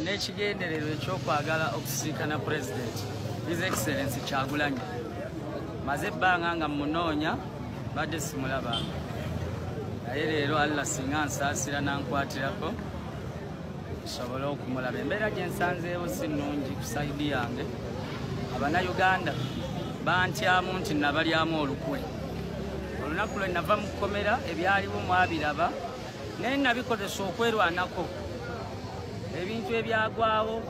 N'ekigendererwa ekyokwagala okusiikana Pulezidenti His Excellency Kyagulanyi. Maze ebbanga nga mmunoonya, badde simulabanga, naye leero Allah singa nsaasira nankwatirako nsobole okumulaba. Embeera gye nsanzeewo si nnungi ku side yange. Abannayuganda bantyamu nti nabalyamu olukwe olunaku lwe nava mu kkomera. Ebyaliwo mwabiraba, naye nabikozesa okwerwanako. Ebintu ebyagwawo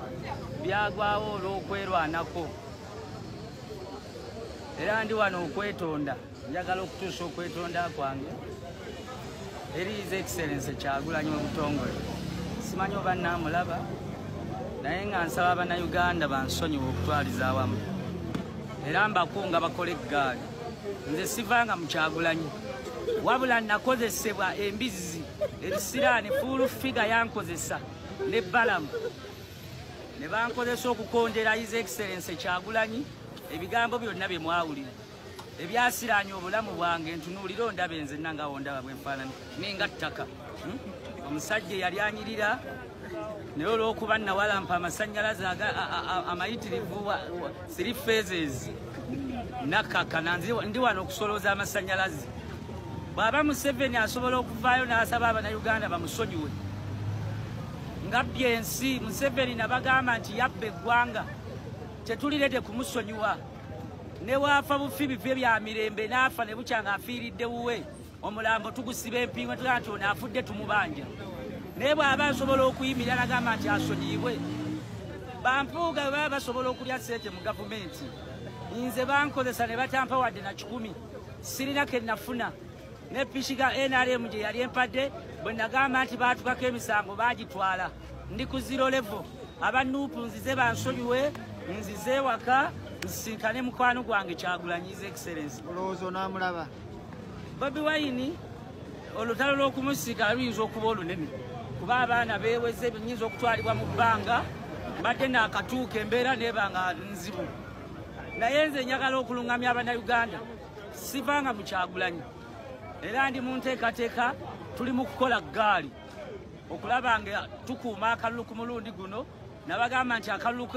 byagwawo olw'okwerwanako, era ndi wano okwetonda. Njagala okutuusa okwetonda kwange eri His Excellence Kyagulanyi mu butongole. Simanyi oba naamulaba, naye nga nsaba Abannayuganda bansonyiwe okutwaliza awamu, era mbakunga bakole eggaali. Nze sivanga mu Kyagulanyi, wabula nakozesebwa embizzi ebisiraani. Full Figure yankozesa ne Balamu ne bankozesa okukondera His Excellence Kyagulanyi. Ebigambo byonna bye mwawulira ebyasiraanya obulamu bwange, ntunuulire ondabe nzenna nga wondaba bwenfaanana ninga ttaka. Omusajja eyali anyirira, naye olw'okuba nawalampa amasannyalaze amayitirivu, three phases, nakkakkana. Ndi wano okusolooza amasannyalaze. Bw'aba Museveni asobola okuvaayo n'asaba Abannayuganda bamusonyiwe ngabbye ensi, Museveni nabagamba nti yabba eggwanga, tetulirete kumusonyiwa. Ne waafa bufi bife bya mirembe, n'afa ne bukya nga afiiridde wuwe, omulambo tugusiba empingo, tugamba nti ono afudde tumubanja. Naye bw'aba asobola okuyimirira nagamba nti asonyiyibwe, bampuuga bwe baba basobola okulya ssente mu gavumenti, nze bankozesa ne batampa wadde na 100. Sirina ke nafuna. Ne piki ga NRM gye yali empadde, bwe nagamba nti baatukako emisango, baagitwala. Ndi ku zero level. Aba NUP nzize bansonyiwe, nzize ewaka nsisinkane mukwano gwange Kyagulanyi, His Excellence. Olowooza onaamulaba? Bobi Wine, olutalo lw'okumusiga luyinza okuba olunene, kuba abaana beeweze, nyinza okutwalibwa mu bbanga. Mbadde naakatuuka, embeera neeba nga nzibu, naye nze njagala okuluŋŋamya Abannayuganda. Sivanga mu Kyagulanyi, era ndi mu nteekateeka, tuli mu kukola ggaali okulaba nga tukuuma akalulu ku mulundi guno. Nabagamba nti akalulu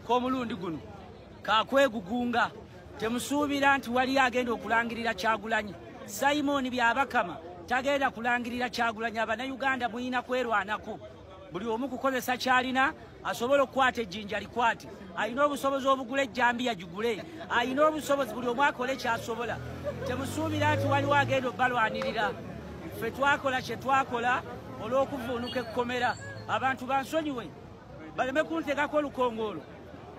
k'omulundi guno kakwegugunga. Temusuubira nti waliyo agenda okulangirira Kyagulanyi. Simon Byabakama tagenda kulangirira Kyagulanyi. Abannayuganda muyina kwerwanako, buli omu kukozesa kyalina. Asobola okukwata ejjinja likwate, alina obusobozi obugula ejjambiya gigule, alina obusobozi. Buli omu akole kyasobola. Temusuubira nti waliwo agenda obbalwanirira. Ffe twakola kye twakola olw'okuvuunuka ekkomera. Abantu bansonyiwe, baleme kunteekako olukongoolo.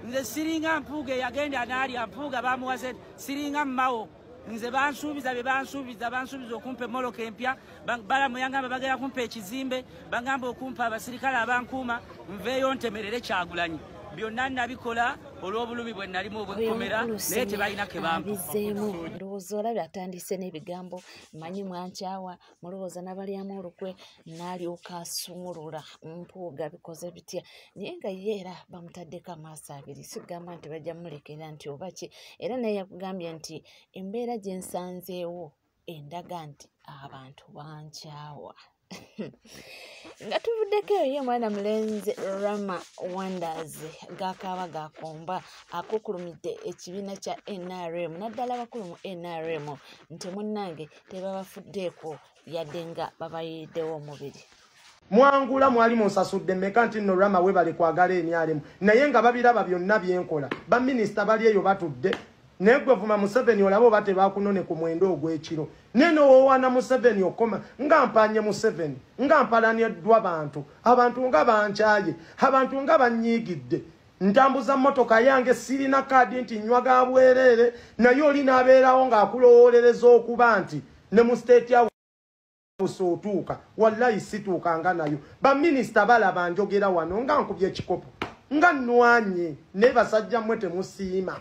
Nze siringa Mpuuga eyagenda n'alya. Mpuuga bamuwaze. Siringa Mmawo. Nze bansuubiza bye bansuubiza, bansuubiza okumpa emmoloka empya. Balamu yangamba bagenda kumpa ekizimbe, bagamba okumpa abasirikale abankuuma, nveeyo ntemerere Kyagulanyi. Byonna nabikola olw'obulumi bwe nalimu obwekkomera, naye tebalina ke bampa. Abizzeemu. Ndowooza olabye, atandise n'ebigambo, "Manyi mwankyawa, mulowooza nabalyamu olukwe," n'alyoka asumulula Mpuuga bikoze bitya. Naye nga ye era bamutaddeko amaaso abiri. Sigamba nti bajja mulekera nti oba ki, era naye yakugambye nti embeera gye nsanzeewo endaga nti abantu bankyawa. Nga tuvuddeko eyo, ye mwana mulenzi Rama Wonders gakaaba gakomba, akukulumidde ekibiina kya NRM, naddala abakulu mu NRM, nti munnange tebabafuddeeko yadde nga babayiriddewo omubiri. Mwangula mwali munsasudde mmeka nti nno Rama webale kwagala NRM, naye nga babiraba byonna byenkola? Baminisita bali eyo batudde, naye gwe vuma Museveni olabe oba tebakunone ku 9 ogw'ekiro. Naye nowoowaana Museveni okoma nga mpanye Museveni, nga mpalaniddwa bantu, abantu nga bankyaye, abantu nga banyiigidde. Ntambuza mmotoka yange, sirina kaadi nti nywa ga bwereere, naye oli n'abeerawo ng'akulowoolereza okuba nti ne mu State House otuuka. Wallayi situukanga nayo. Baminisita balaba njogera wano nga nkubye ekikopo, nga nnwanye, naye basajja mmwe temusiima.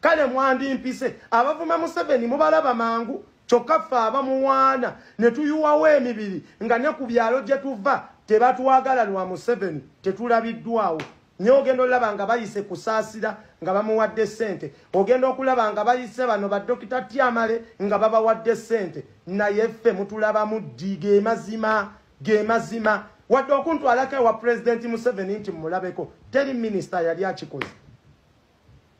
Kale mwandimpise. Abavuma Museveni mubalaba mangu, kyokka ffe abamuwaana ne tuyuwawo emibiri nga ne ku byalo gye tuva tebatwagala lwa Museveni, tetulabiddwawo. Naye ogenda olaba nga bayise Kusaasira nga bamuwadde ssente, ogenda okulaba nga bayise bano badokita Tyamale nga babawadde ssente, naye ffe mutulabamu ddi? Ge mazima, ge mazima. Wadde okuntwalako ewa Pulezidenti Museveni nti mmulabeko, teri minisita yali akikoze.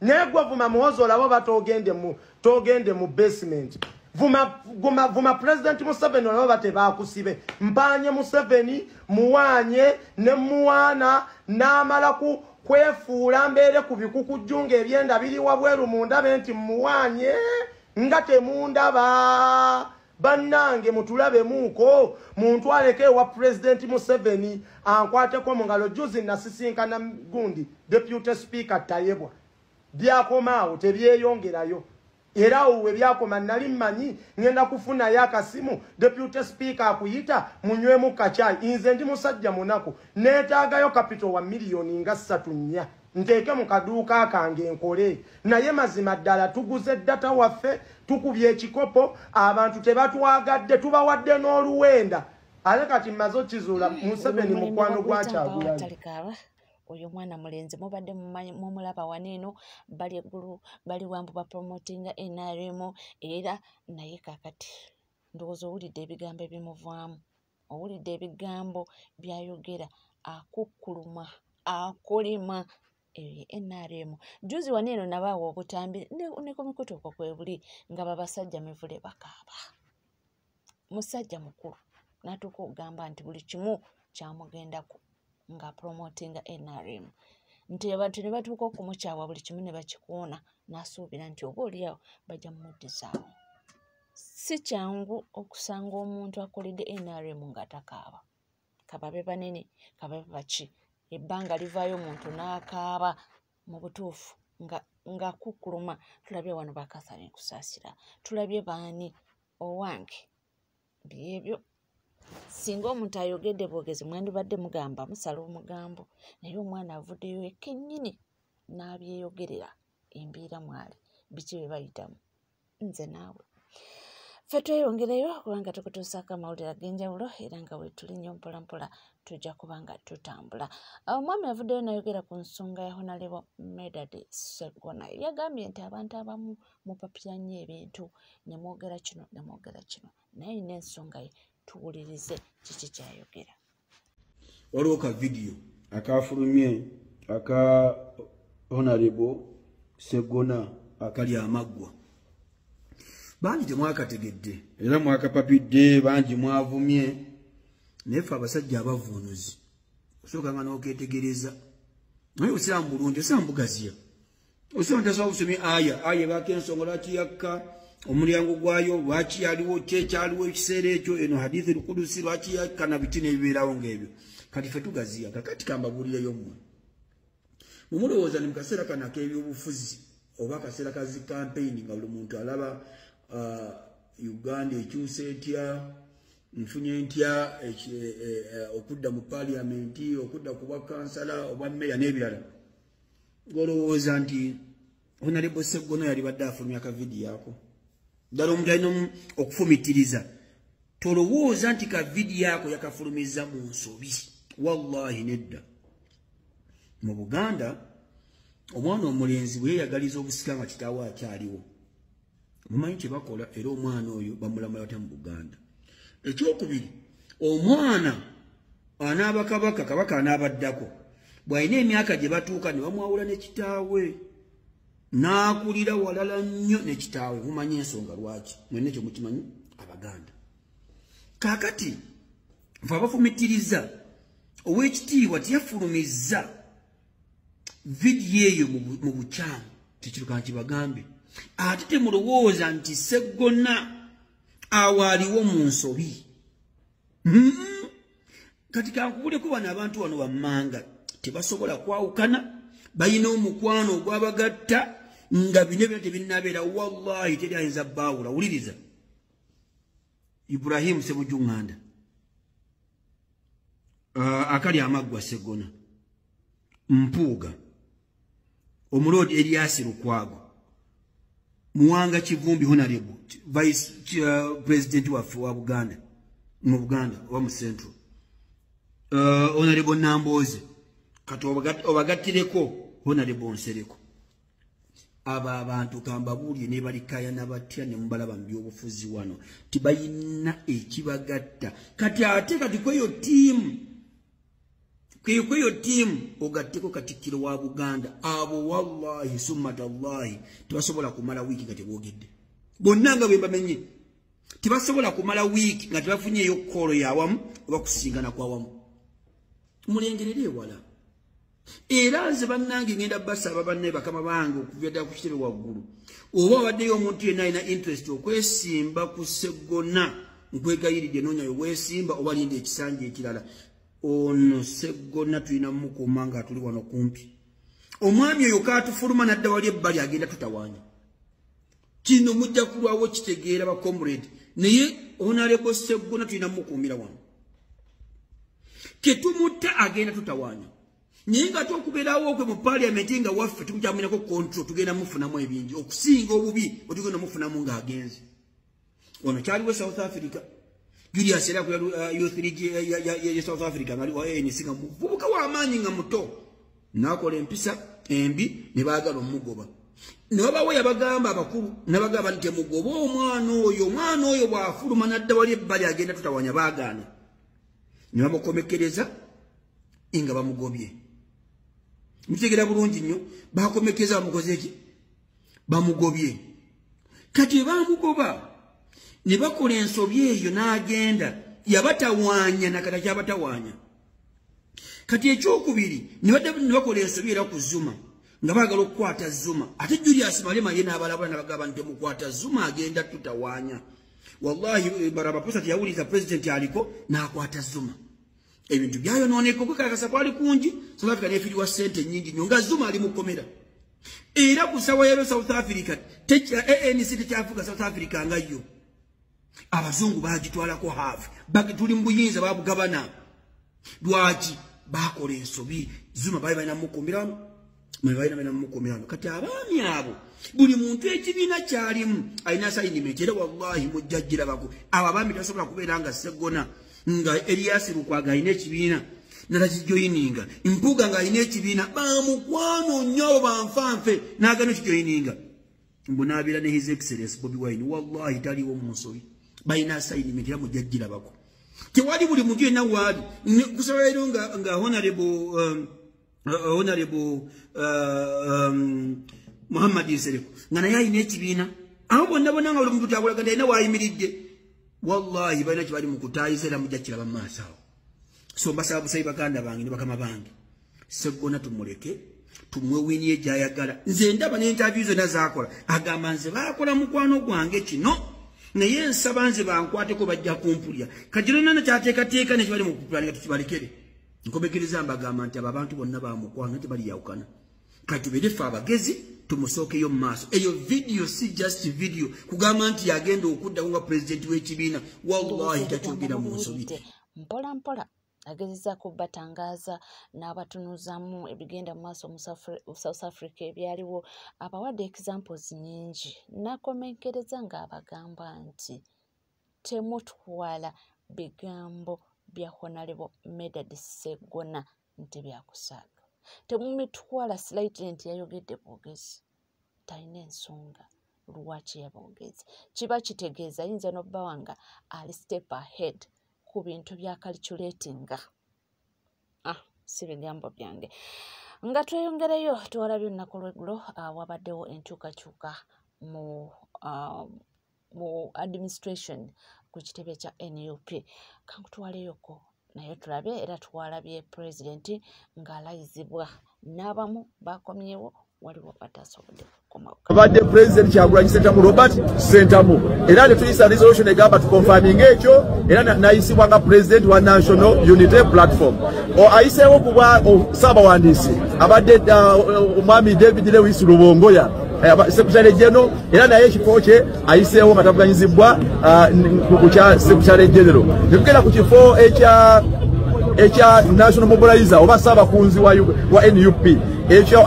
Naye gwe vuma Muhoozi olaba oba togende mu basement. Vuma Pulezidenti Museveni olaba oba tebaakusibe. Mpaanye Museveni, muwaanye ne muwaana n'amala ku kwefuula mbeere ku bikukujju ng'ebyenda biri wabweru mundabe nti muwaanye nga temundaba. Bannange mutulabemuuko, muntwaleko ewa Pulezidenti Museveni ankwateko mu ngalo. Juzi nasisinkana gundi Deputy Speaker Tayebwa, byakomaawo tebyeyongerayo. Era awo we byakoma nali mmanyi ngenda kufunayo akasimu, Deputy Speaker akuyita munywemu kacaayi. Nze ndi musajja munaku, neetaagayo kapito wa miliyoni nga 3-4 nteeke mu kaduuka kange nkole. Naye mazima ddala tuguze data waffe, tukubye ekikopo, abantu tebatwagadde, tubawadde n'oluwenda. Ate kati mmaze okizuula Museveni mukwano gwa Kyagulanyi. Oyo mwana mulenzi mubadde mumulaba wano eno, bali eggulu bali wambu bapromotinga NRM era naye kaakati ndowooza owulidde ebigambo ebimuvaamu, owulidde ebigambo by'ayogera, akukkuluma, akolima NRM. Juzi wano eno nabaawa obutambi ne ku mikutu okwo kwe buli nga babasajja mivule bakaaba. Musajja mukulu n'atuuka okugamba nti buli kimu kyamugendako nga promotinga NRM, nti abantu ne batuuka okumukyawa buli kimu ne bakikuuna, n'asuubira nti oba oliawo bajja mumuddizaawo. Si kyangu okusanga omuntu akoledde NRM nga takaaba, kababe banene kababe baki, ebbanga livaayo omuntu n'akaaba mu butuufu nga kukkuluma. Tulabye wano ba Catherine Kusaasira, tulabye baani owange byebyo. Singa omuntu ayogedde bwogezi mwandibadde mugamba musala omugambo, naye omwana avuddeyo kennyini n'abyeyogerera embeera mwali biki bye bayitamu. Nze naawe ffe tweyongereyo kubanga tukutuusaako amawulire ag'enjawulo era nga we tuli nnyo mpola mpola tujja kuba nga tutambula. Omwami avuddeyo n'ayogera ku nsonga ya Honorable Medard Sseggona. Yagambye nti abantu abamu mupapira nnyo ebintu ne mwogera kino ne mwogera kino, naye n'ensonga ye tuwulirize kiki kyayogera. Waliwo ka vidiyo akafulumye aka Honorable Sseggona akali amaggwa. Bangi temwakategedde era mwakapapidde, bangi mwavumye, naye ffe abasajja abavuunuzi osooka nga n'okeetegereza. Naye osiraamu bulungi, osiraamu bugaziya, osiraamu tasobola busomye aya ebaako ensonga lwaki yakka omulyango gwayo, lwaki yaliwo, ki ekyaliwo ekiseera ekyo, eno hadithi lukudusi lwaki yakka na biki n'ebibeerawo ng'ebyo. Kati ffe tugaziya. Kakati kambabuulireyo mmwe, mumulowooza ni mu kaseera kano ak'ebyobufuzi oba akaseera ka zi campaign nga buli muntu alaba Uganda ekyuse etya, nfunye ntya okudda mu paliamenti, okudda ku bwa kansala obwa mmeya n'ebirala, ng'olowooza nti Honorable Sseggona yali badde afulumya akavidiyo ako. Ddala omuntu alina okufumiitiriza, tolowooza nti kavidiyo ako yakafulumiza mu nsobi. Wallahi nedda. Mu Buganda omwana omulenzi bwe yeeyagaliza obusika nga kitaawe akyaliwo, mumanyi kye bakola, era omwana oyo bamulamula batya mu Buganda. Ekyokubiri, omwana anaaba kabaka, kabaka anaabaddako, bw'alina emyaka gye batuuka ne bamwawula ne kitaawe, n'akulira walala nnyo ne kitaawe. Mumanyi ensonga lwaki, mwenna ekyo mukimanyi Abaganda. Kaakati nfe abafumiitiriza, ow'ekitiibwa teyafulumizza vidiyo eyo mu bukyamu, tekiruka nkibagambe. Ate temulowooza nti Sseggona awo aliwo mu nsobi. Kati kankubuleko bano abantu wano wammanga tebasobola kwawukana, balina omukwano ogwabagatta nga bino byonna tebinnabeera. Wallahi teri ayinza baawula. Wuliriza Ibrahim Ssemujju Nganda akali amaggwa Sseggona, Mpuuga, Omuloodi Erias Lukwago, Muwanga Kivumbi Honorable Vice President waffe wa Buganda mu Buganda oba mu Central, Honorable Nambooze, kati obagattireko Honorable Nsereko. Abo abantu kambabuulire ne balikayana batya ne mubalaba mu byobufuzi wano, tibayina ekibagatta. Kati ate kati kweyo ttiimu Kweyo tiimu ogatteko Katikkiro wa Buganda, abo wallahi summa tallahi tebasobola kumala wiiki nga teboogedde. Bonna nga bwe bamenye tebasobola kumala wiiki nga tebafunyeeyo kkoolo yawamu oba kusisinkana kwawamu. Mulengerere ewala. Era nze bannange ngenda basaba banne bakama bange okuva ddala ku kitebe waggulu, oba obaddeyo omuntu yenna alina interest okwesimba ku Sseggona, nkwegayiridde noonyayo weesimba oba linda ekisanja ekirala. Ono Sseggona tulina mumukuuma nga tuli wano kumpi. Omwami oyo kaatufuluma nadda wali ebbali agenda tutawaanya. Kino mujja kulwawo kitegeera ba comrade, naye Honorable Sseggona tulina mumukuumira wano. Ketumutta agenda tutawaanya. Naye nga tokubeerawo okwe mu parliament nga waffe tukyamulinako control, tugenda mufunamu ebingi okusinga obubi otugenda mufunamu ng'agenze. Ono kyaliwo South Africa. Julius era ku Youth League ya South Africa ngali wa ANC nga muvubuka w'amaanyi nga muto, n'akola empisa embi ne baagala omugoba. Ne wabawo yabagamba abakulu n'abagamba nti temugoba omwana oyo, omwana oyo bw'afuluma n'adda wali ebbali agenda tutawanya, baagaana. Ne bamukomekereza nga bamugobye. Mutegeera bulungi nnyo, bakomekeza bamukoze ki? Bamugobye. Kati bamugoba ne bakola ensobi eyo n'agenda yabatawaanya nakata kyabatawaanya. Kati ekyokubiri ne bakola ensobi era ku Zuma nga baagala okukwata Zuma, ate Julius Malema ye n'abalabula n'abagamba nti temukwata Zuma agenda tutawaanya. Wallahi Ramaphosa teyawuliriza pulezidenti aliko n'akwata Zuma. Ebintu byayonooneka, okwekalakasa kwali kungi. South Africa neefiirwa ssente nnyingi nnyo nga Zuma ali mu kkomera. Era ku ssaawa yero South Africa ANC tekyafuga South Africa nga yo. Abazungu bagitwalako half, tuli mu buyinza babugabana. Lwaki bakola ensobi? Zuma baali balina mumukuumira wano, balina mumukuumira wano. Kati abaami abo buli muntu ekibiina kyalimu alina assignment, era wallahi mujja girabako. Abo abaami tebasobola kubeera nga Sseggona nga Erias Lukwago alina ekibiina natakijoyininga, Mpuuga ng'alina ekibiina bamukwano nnyo abo banfanfe n'agana ekijoyininga, mbu n'abeera ne His Excellence Bobi Wine. Wallahi taliwo mu nsobi, balina assignment era mujja girabako. Tewali buli muntu yenna waali kusaba leero nga Honorable Muhammad Nsereko nga naye alina ekibiina, abo bonna bonna nga buli muntu kyakulaga nti alina waayimiridde. Wallahi balina kye bali mu kutaayisa era mujja kiraba mu maaso awo. So mbasaba busayi baganda bange ne bakama bange, Sseggona tumuleke tumwewinie gy'ayagala. Nze ndaba ne interview zonna z'akola agamba nze baakola mukwano gwange kino, naye nsaba nze bankwateko bajja kumpulya. Kati lonna kyateekateeka ne kibali mu kupulaninga tukibalekere. Nkomekereza mbagamba nti abo abantu bonna bamukwano tebaliyawukana. Kati tubeere ffe abagezi tumusookeyo mu maaso. Eyo video si just video kugamba nti yagenda okuddako nga pulezidenti w'ekibiina, wallahi takyogera mu nsobi. Mpola mpola agezezaako batangaza n'abatunuzamu ebigenda mu maaso mu South Africa ebyaliwo, abawadde examples nnyingi n'akomenkereza ng'abagamba nti temutwala bigambo bya Honorable Medard Sseggona nti byakusaaga, temumitwala slightly nti yayogedde bwogezi, talina ensonga lwaki yaboogezi. Kiba kitegeeza ayinza n'obbawa nga ali step ahead ku bintu bya calculatinga. Si bigambo byange. Nga tweyongereyo twalabye olunaku lw'eggulo wabaddewo enkyukakyuka mu administration ku kitebe kya NUP. Kankutwaleyoko naye tulabe, era twalabye pulezidenti ng'alayizibwa n'abamu bakomyewo, waliwo batasobodde kukomawo. Abadde President Kyagulanyi Ssentamu Robert Ssentamu, era ne tuyisa resolution egamba tukonfaminga ekyo, era n'ayisibwa nga President wa National Unity Platform. Ayiseewo ku bwa ssaabawandiisi abadde omwami David Lewis Rubongoya, Secretary General, era naye ekifo kye ayiseewo nga tavuganyizibwa ku kya Secretary General. Ne tugenda ku kifo ekya National Mobilizer oba ssaabakunzi wa NUP, ekyo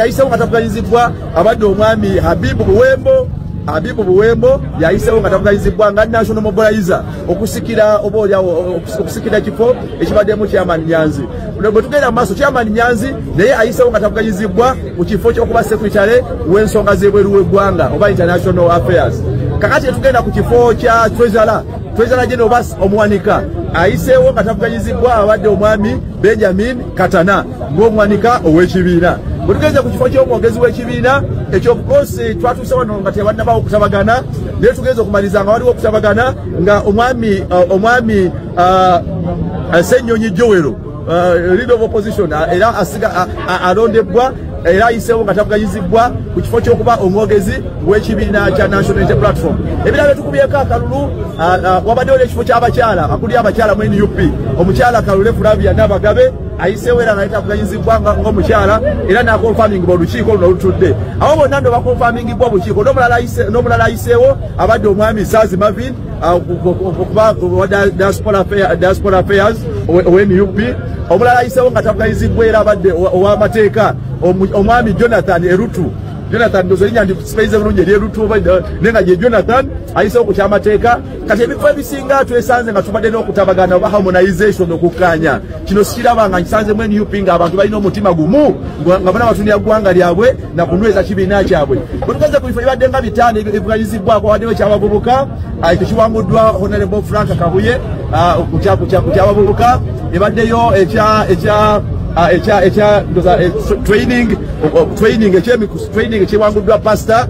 ayiseewo nga tavuganyizibwa abadde omwami Habibu Buwembo. Habibu Buwembo yayiseewo nga tavuganyizibwa nga National Mobilizer okusikira oba oliawo okusikira ekifo ekibaddemu Chairman Nyanzi. Bwe tugenda mu maaso, Chairman Nyanzi naye ayiseewo nga tavuganyizibwa mu kifo ky'okuba Secretary w'ensonga z'ebweru w'eggwanga oba International Affairs. Kakati tugenda ku kifo kya Treasurer. Treasurer General oba omuwanika ayiseewo nga tavuganyizibbwa abadde omwami Benjamin Katana ng'omuwanika ow'ekibiina. Bwe tugenze ku kifo ky'omwogezi w'ekibiina ekyo, of course twatuuse wano nga tewannabaawo okutabagana, naye tugenze okumaliza nga waliwo okutabagana nga omwami Ssenyonyi Joel, leader of opposition, era asiga alondebbwa era ayiseewo nga tavuganyizibbwa ku kifo ky'okuba omwogezi w'ekibiina kya National Unity Platform. Ebirala byetukubyeko akalulu, wabaddewo n'ekifo ky'abakyala, akulira abakyala mu NUP, omukyala Kalule Flavia Nabagabe ayiseewo era naye tavuganyizibbwa ng'omukyala era n'akonfamingibwa olukiiko luno olutudde. Abo bonna nno bakonfamingibwa obukiiko. N'omulala ayiseewo abadde omwami Saazi Marvin okuba owa diaspora affairs owe NUP. Omulala ayiseewo nga tavuganyizibbwa era abadde ow'amateeka omwami Jonathan Erutu. Jonathan, ndoza erinnya ndisipeize bulungi eryerutu, naye nga ye Jonathan ayiseewo ku kyamateeka. Kati ebifo ebisinga twesanze nga tubadde n'okutabagana oba harmonization, okukkaanya. Kino sikiraba nga nkisanzemu NUP ng'abantu balina omutima gumu, nga bona batunira ggwanga lyabwe na kunyweza kibiina kyabwe. Bwe tugenze ku bifo ebibadde nga 5 ebivuganyizibbwako, waddewo ekyabavubuka, ekyo kiwanguddwa Honorable Frank Kabuye ku kyabavubuka. Ebaddeyo ekya training, training ekiwanguddwa Pastor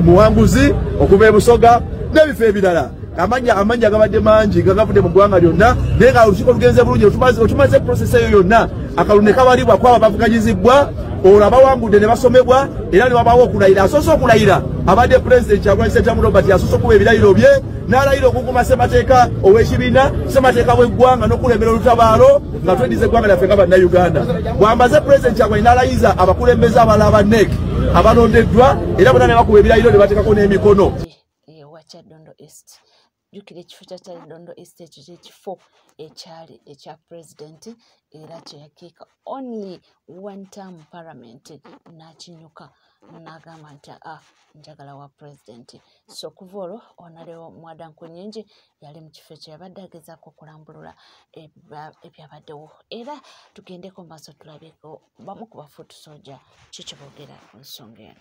Muwanguzi okuva e Busoga n'ebifo ebirala. Amannya gabadde mangi nga gavudde mu ggwanga lyonna, naye nga olukiiko lugenze bulungi. Otumaze process eyo yonna, akalulu ne kabalibwa kwabo bavuganyizibbwa, olwo abawangudde ne basomebwa era ne wabaawo okulayira. Asoose okulayira abadde Pulezidenti Kyagulanyi Ssentamu Robert, asoose okuba ebirayiro bye n'alayira okukuma ssemateeka ow'ekibiina, ssemateeka w'eggwanga, n'okulembera olutabaalo nga tweddiza eggwanga lyaffe nga Bannayuganda. Bw'amaze Pulezidenti Kyagulanyi n'alayiza abakulembeze abalala aba NEC abalondeddwa, era bonna ne bakuba ebirayiro ne bateekako n'emikono. Ewa Kyaddondo East, jjukira ekifo kya Kyaddondo East, ekyo kyekifo ekyali ekya pulezidenti era kyeyakiika only one term parliament, n'akinyuka n'agamba nti a njagala wa pulezidenti. So okuva olwo Honorable Muwada Nkunyingi yali mu kifo ekyo, yabadde agezaako okulambulula ebyabaddewo. Era tugendeko mu maaso tulabeko bamu ku ba foot soldier ki kye boogera ku nsonga eno.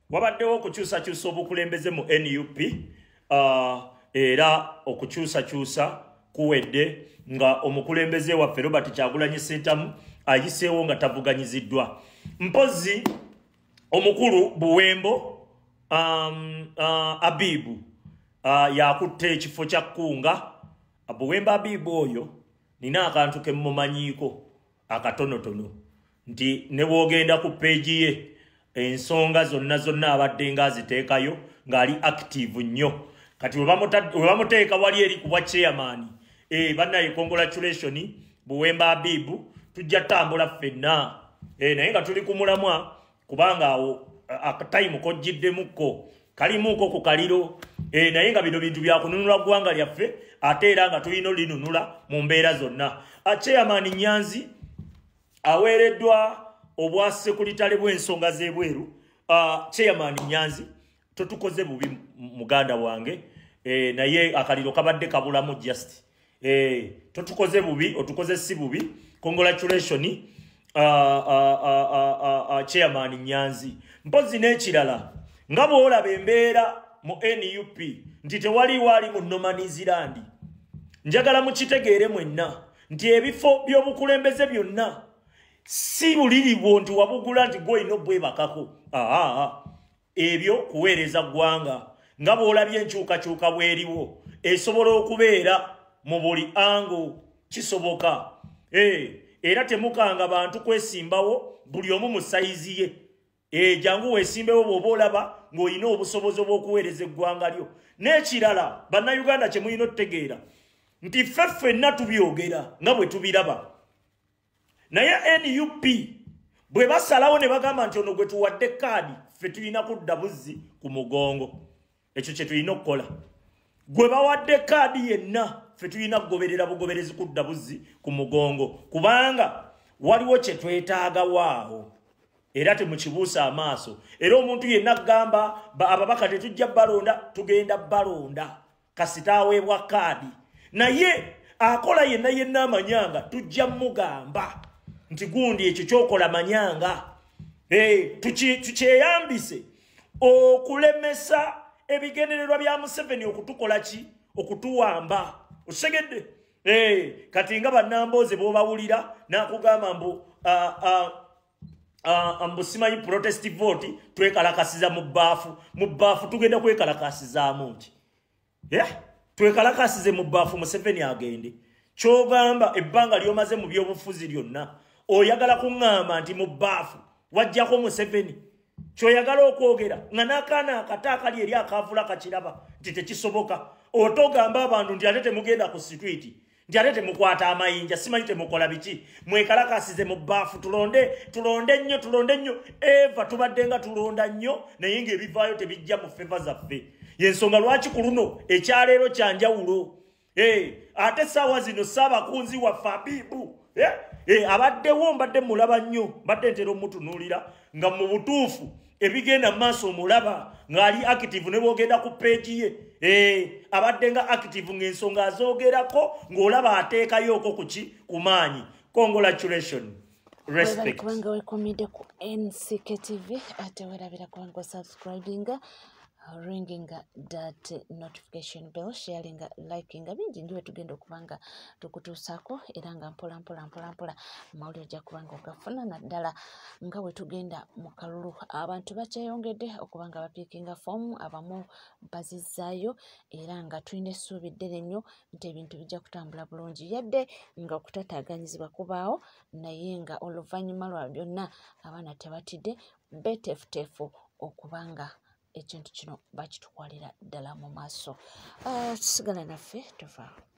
Wabaddewo okukyusakyusa obukulembeze mu NUP, era okukyusakyusa kuwedde nga omukulembeze waffe Robert Kyagulanyi Ssentamu ayiseewo nga tavuganyiziddwa. Mpozzi omukulu Buwembo Abibu yakutte ekifo kya Kkunga. Buwembo Abibu oyo nina akantu ke mmumanyiiko akatonotono, nti ne bw'ogenda ku peegi ye ensonga zonna zonna abadde ng'aziteekayo, ng'ali active nnyo. Kati we bamuteeka wali eri ku bwa chairman, bannaye, congratulation Buwemba Abibu, tujja tambula ffenna, naye nga tuli ku mulamwa, kubanga awo akatayimu kojjiddemukko kalimuuko ku kaliro, naye nga bino bintu byakununula ggwanga lyaffe, ate era nga tulina olinunula mu mbeera zonna. Chairman Nyanzi aweereddwa obwa sekuritale bw'ensonga z'ebweru. Chairman Nyanzi, totukoze bubi muganda wange, naye akaliro kabadde kabulamu just. Totukoze bubi, otukoze si bubi. Congratulation Chairman Nyanzi. Mpozzi n'ekirala, nga bw'olaba embeera mu NUP nti tewaliwo ali mu no man's land, njagala mukitegeere mwenna nti ebifo by'obukulembeze byonna si buliribwo nti wabugula nti gw'olina obwebakako. Ebyo kuweereza ggwanga. Nga bw'olabye enkyukakyuka bw'eriwo, esobola okubeera mu buli ango, kisoboka. Era temukanga bantu kwesimbawo, buli omu mu sayizi ye. Jangu weesimbewo bw'oba olaba ng'olina obusobozi obw'okuweereza eggwanga lyo. N'ekirala Bannayuganda kye mulina okutegeera nti ffe ffenna tubyogera nga bwe tubiraba, naye NUP bwe basalawo ne bagamba nti ono gwe tuwadde kaadi, ffe tulina kudda buzzi ku mugongo. Ekyo kye tulina okukola. Gwe bawadde kaadi yenna, ffe tulina kugoberera bugoberezi kudda buzzi ku mugongo, kubanga waliwo kye twetaagawaawo, era temukibuusa amaaso. Era omuntu yenna agamba ababaka tetujja balonda, tugenda balonda kasita aweebwa kaadi. Naye akola yenna yenna amanyanga tujja mugamba nti gundi ekyo kyokola manyanga. Tukyeyambise okulemesa ebigendererwa bya Museveni okutukola ki, Okutuwamba. Osegedde. Kati nga bannamboze bw'obawulira n'akugamba mbu mbu simanyi protest vote twekalakasiza mu bbaafu. Mu bbaafu tugenda kwekalakasizaamu nti. Twekalakasize mu bbaafu Museveni agende. Ky'ogamba ebbanga ly'omaze mu byobufuzi lyonna oyagala kuŋŋamba nti mu bbaafu wajjako Museveni. Ky'oyagala okwogera nga n'akaana akato akali eri akaavula kakiraba nti tekisoboka. Otogamba abantu nti ate temugenda ku street, nti ate temukwata amayinja, simanyi temukola biki, mwekalakasize mu bbaafu, tulonde tulonde nnyo tulonde nnyo. Eva tubadde nga tulonda nnyo naye ng'ebivaayo tebijja mu favour zaffe. Yensonga lwaki ku luno ekyaleero kya njawulo. Ate essaawa zino ssaabakunzi waffe Abibu abaddewo, mbadde mulaba nnyo, mbadde ntera omutunuulira nga mu butuufu ebigenda mu maaso omulaba ng'ali active ne bw'ogenda ku page ye. Abadde nga active ng'ensonga azoogerako ng'olaba ateekayooko ku ki ku maanyi. Congratulation, respect. Kubanga weekomedde ku NCK TV, ate weerabira kubanga osubscribinga, ringing that notification bell, sharing, liking, bingi ndio tugenda okubanga tukutuusaako, era nga mpola mpola mpola mpola amawulire ojja kubanga ogafuna, naddala nga bwe tugenda mu kalulu. Abantu bakyeyongedde okuba nga bapiikinga foomu, abamu bazizzaayo, era nga tulina essuubi ddene nnyo nti ebintu bijja kutambula bulungi, yadde nga okutataaganyizibwa kubaawo, naye nga oluvannyuma lwa byonna abaana tebatidde, beeteefuteefu okubanga ekintu kino bakitwalira ddala mu maaso. Tusigala naffe, tuvaawo.